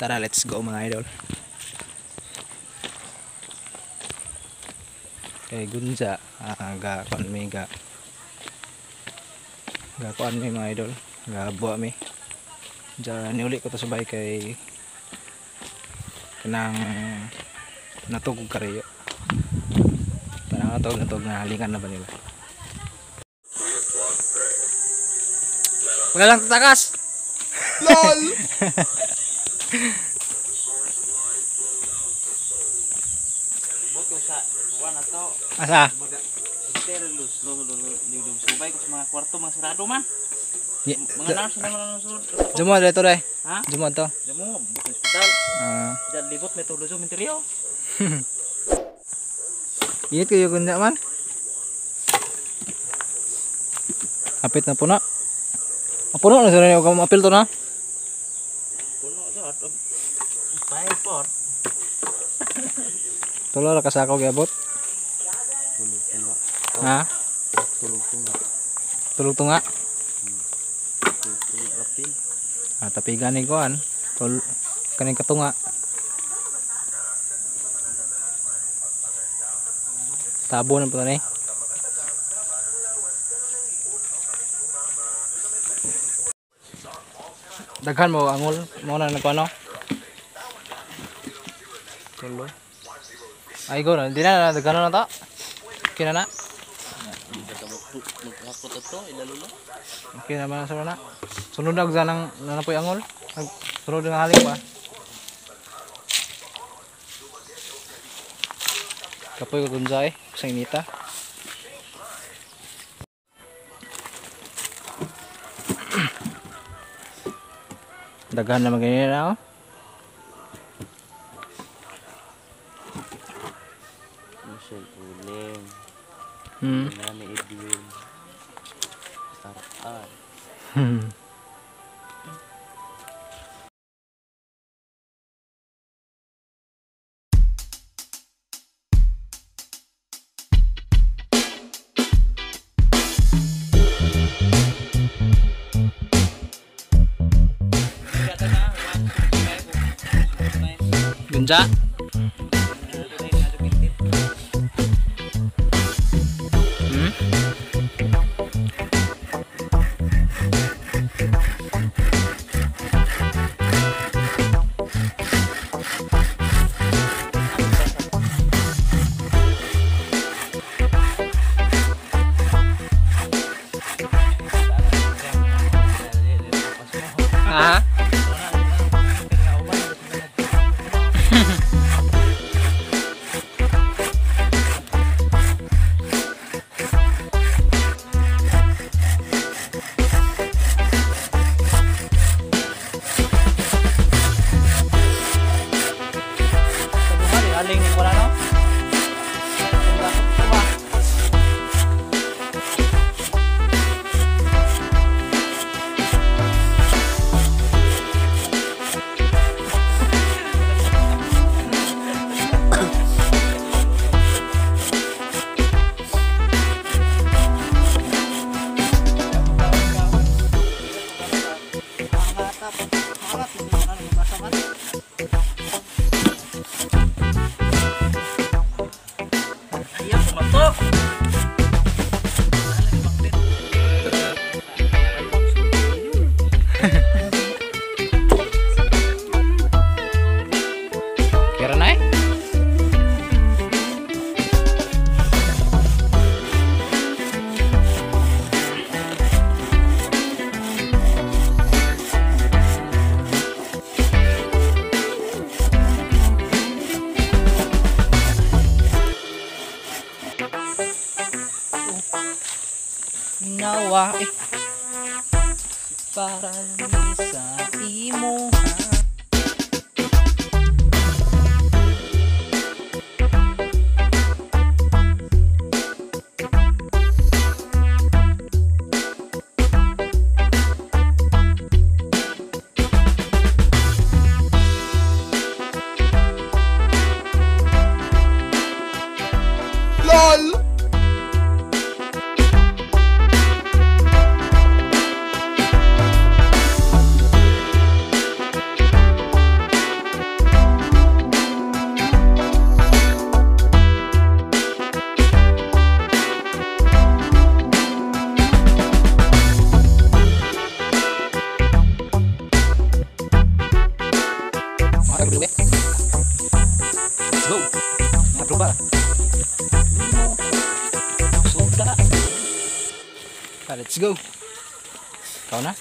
Tara, let's go mga idol. Kay Gunza, ga kuan mi ga ga kuan mi mga idol, ga buwa mi. Diyan niuli ko to sa bahay kay kanang natugog kariyo. Kanang natugog na halingan na ba nila. Wala lang tatakas. LOL. Boto sa kuan ato. Asa? Subay ko sa mga kwarto mga sarado man. Mga nurse na mga sulod. Jumo dito dai. Ha? Jumo to. Jumo buk hospital. Dan libot may tulo sa menteryo. Init kayo gunda man. Apit na puno. Puno na sila yung apil to na. Puno to. File por. Tulo ra kasako giabot. Tulog tunga. Ha? Tulog tunga. Tulog tunga. Tulog tunga rapil. Ah, tapi gani kuan. Tul kaning katunga. Tabo na po ni. Daghan mo angol mo na nagkuano. Tulo. Ay go na, di na daghan na ta. Kina na. Okay naman sa na. Sunod na nang nanapoy angol. Sunod na haling pa. Kapoy ko gunza eh, sa inita. Daghan naman ganyan na oh. Michelle Uling. Nani Edwin. RR. Gunja. Ah. Aling wala no? Kira na eh. Nawa eh para sa imo. LOL. Let's go. Mga tropa. Suda. Let's go. Kau na?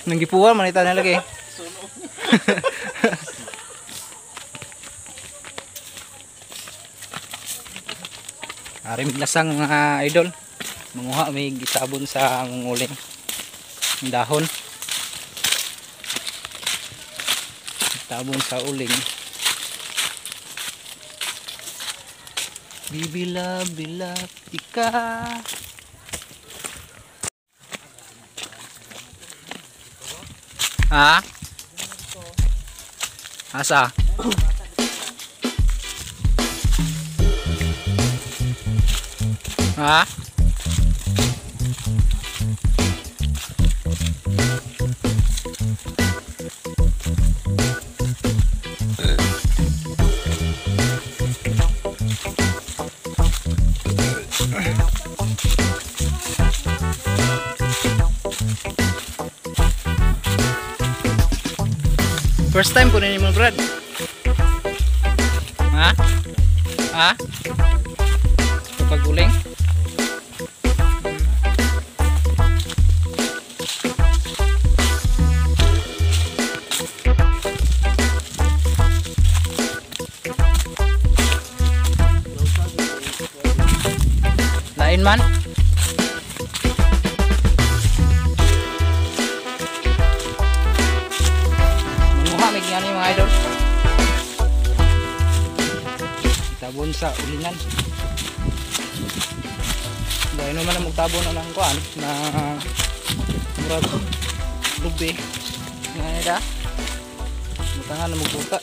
Nanggipuwa manita na lagi. Ari miglasang mga idol. Manguha may gisabon sa among uling. Dahon. Tabon sa uling. Bibila-bila tika. Ha? Asa? Ha? First time ko na ni mo, Brad. Ha? Ha? Kapag uling? Lain man? Mga idol, tabon sa ulingan. Dahil naman ang magtabon na ng kuan na murag lubi nga nila butangan na magbuka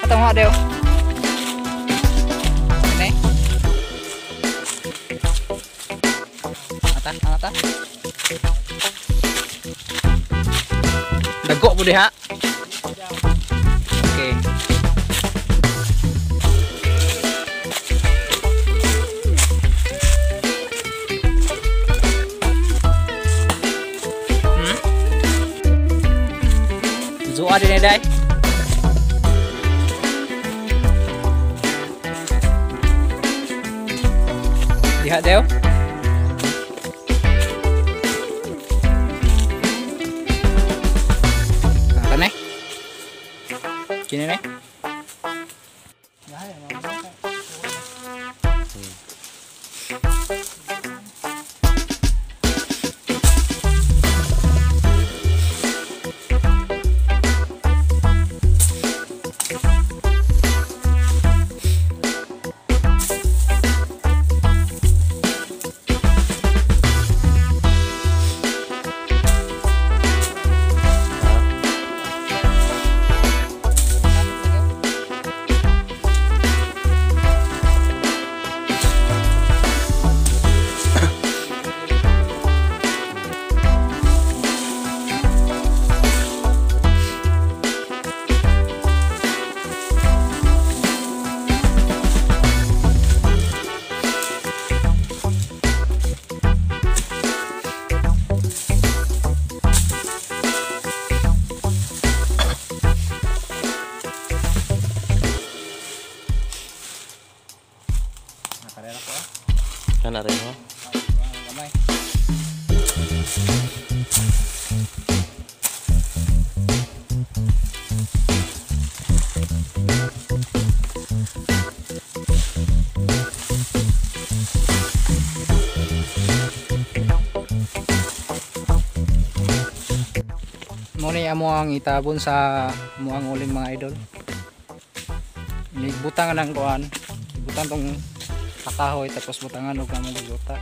atong nga daw ini ata ata dago po diha. Okay. Zuwa din dai. Diha daw. Kini nih. Kana rin ho. Gamay. Muna amo ang itabon sa muang uling mga idol. Butang ng kuan, butang tong kahoy tapos butangan og among yuta.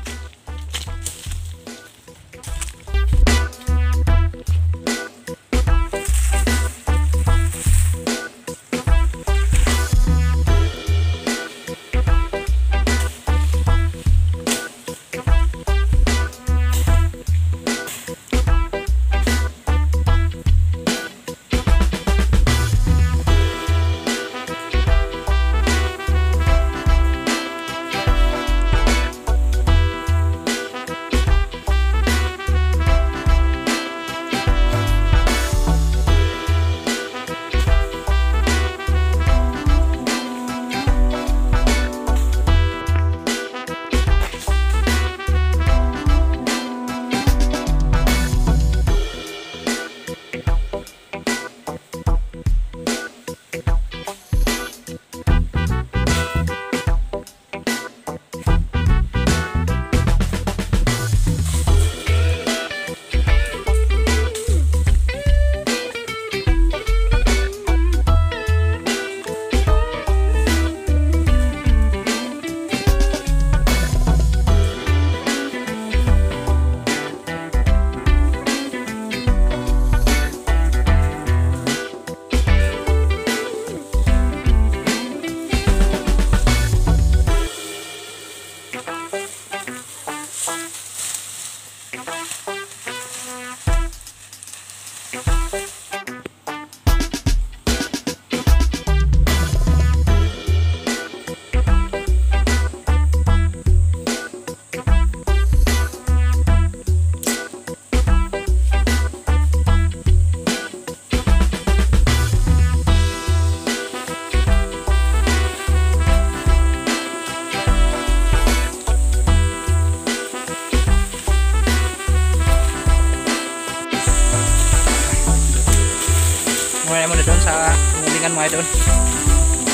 Muna mo na doon sa ulingan mga idol.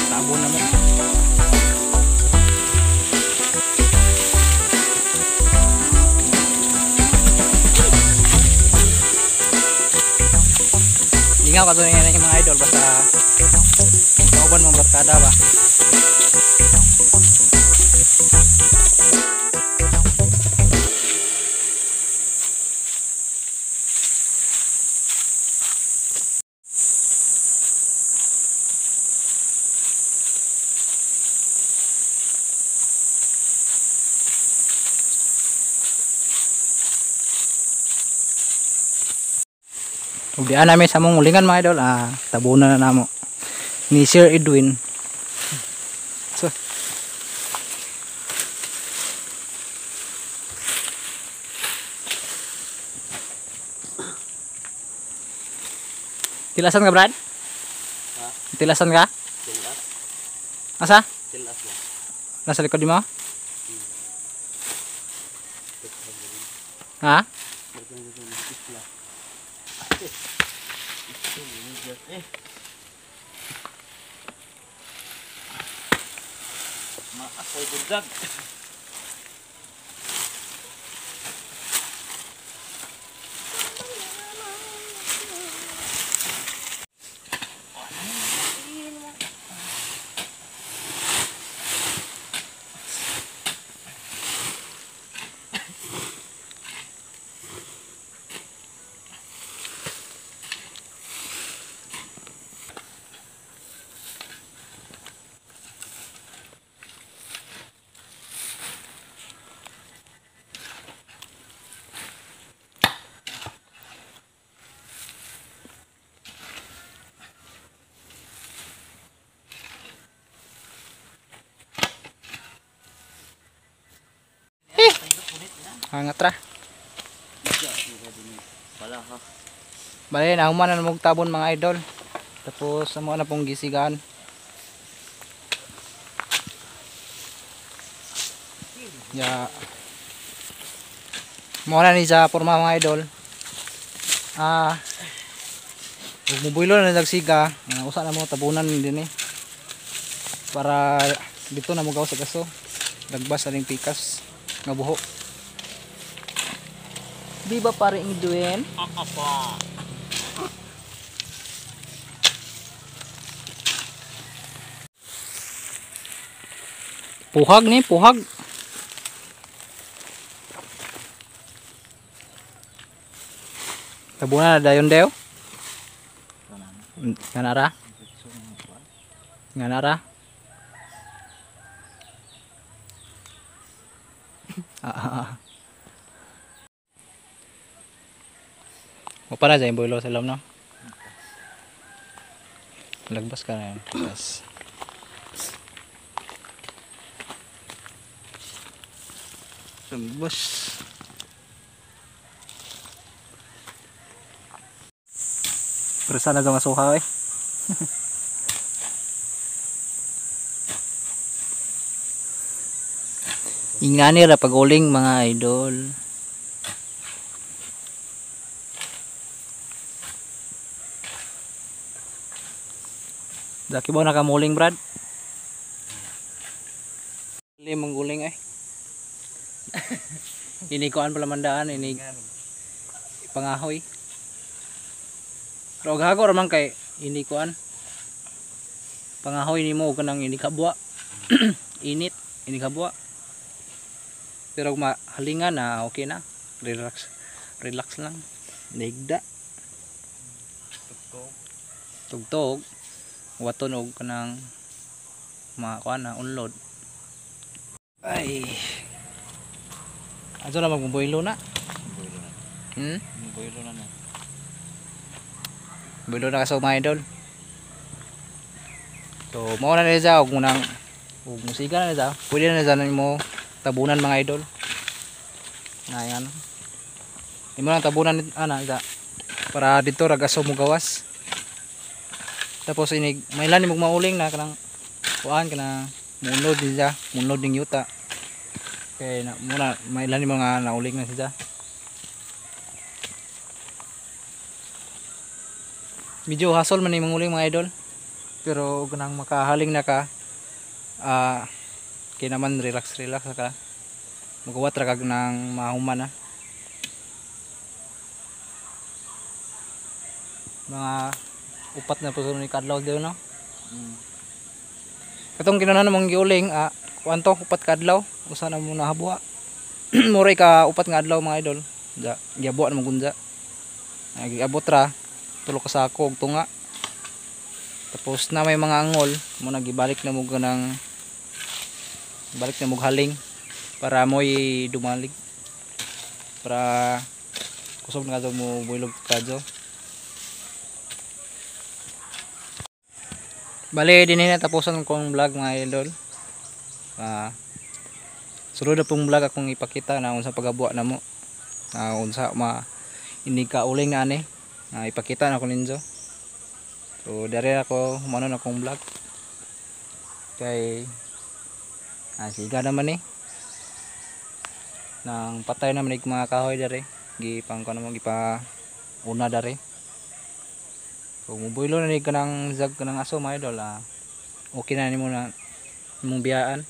Tabon na mo. Lingaw ka doon yung mga idol basta kauban mong barkada ba. Ug diha nami sa among ulingan mga idol, tabunan na namo ni Sir Edwin. So, tilasan ka, Brad? Ha? Tilasan ka? Tilas. Asa? Tilas lang. Nasa likod mo? Ha? Maapoy bundag. Hangat ra. Bale, nahuman na magtabon mga idol. Tapos amo na pong gisigan. Ya. Mo na ni sa porma mga idol. Ug mubuilo na nagsiga, usa na mo tabunan din eh. Para dito na mogaw sa gaso. Dagbas aning pikas nga buho. Di ba pare Edwin? Apa. Puhag ni, puhag. Tabunan na dayon dew. Nganara. Nganara. Mo para sa imboylo sa lom no. Lagbas ka na yun. Yes. Lagbas. Pero sana ito nga suha eh. Ingani ra pag-uling mga idol. Daki ba nakamuling, Brad? Limang guling eh. Ini koan pala mandaan, ini pangahoy. Pero gago ra man kay ini koan. Pangahoy nimo kanang ini kabwa. Init, ini kabwa. Pero mahalingan na okay na. Relax, relax lang. Nigda. Tugtog. Tugtog. Waton og kanang mga kuan na unload. Ay. Ato na magbubuelo na. Buelo na. Buelo na na. Buelo na kaso mga idol. So mao na niya og munang og musika na niya. Pwede na niya nimo tabunan mga idol. Na yan. Imo lang tabunan ana isa para dito ra gaso mo gawas. Tapos inig may lan nimog mauling na kanang kuan kana munod din siya, munod ning yuta. Kay na muna may lan nimo nga nauling na siya. Medyo hasol man ni manguling, mga idol. Pero og nang makahaling na ka, kay naman relax relax ka. Magawa ra kag nang mahuman na. Mga upat na po ni kadlaw daw, no? Katong kinuha namong giuling, kuan to, upat ka adlaw, usa na mo nahabuha. Muray ka upat nga adlaw, mga idol. Ja, giabuha na mo gunja. Giabot ra tulo ka sako og tunga. Tapos na may mga angol, mo na gibalik na mo ganang balik na mo haling para moy dumalig. Para kusog na kadto mo buylog kadto. Bale, dinhi na tapusan kong vlog, mga idol. Sunod na pong vlog akong ipakita na unsa pagabuwa namo. Unsa ma inig ka uling na ani. Ipakita na ko ninyo. So dere ako humanon akong vlog. Kay siga naman eh. Nang patay naman ig mga kahoy dere. Gipang ko naman gipa una dere. So mubuylo na ni kanang zag kanang aso, mga idol, okay na nimo na imong biyaan.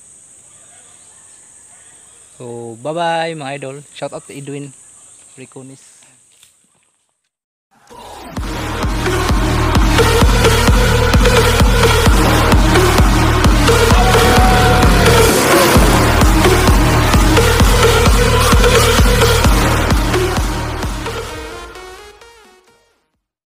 So bye bye, mga idol. Shout out to Edwin Riconis.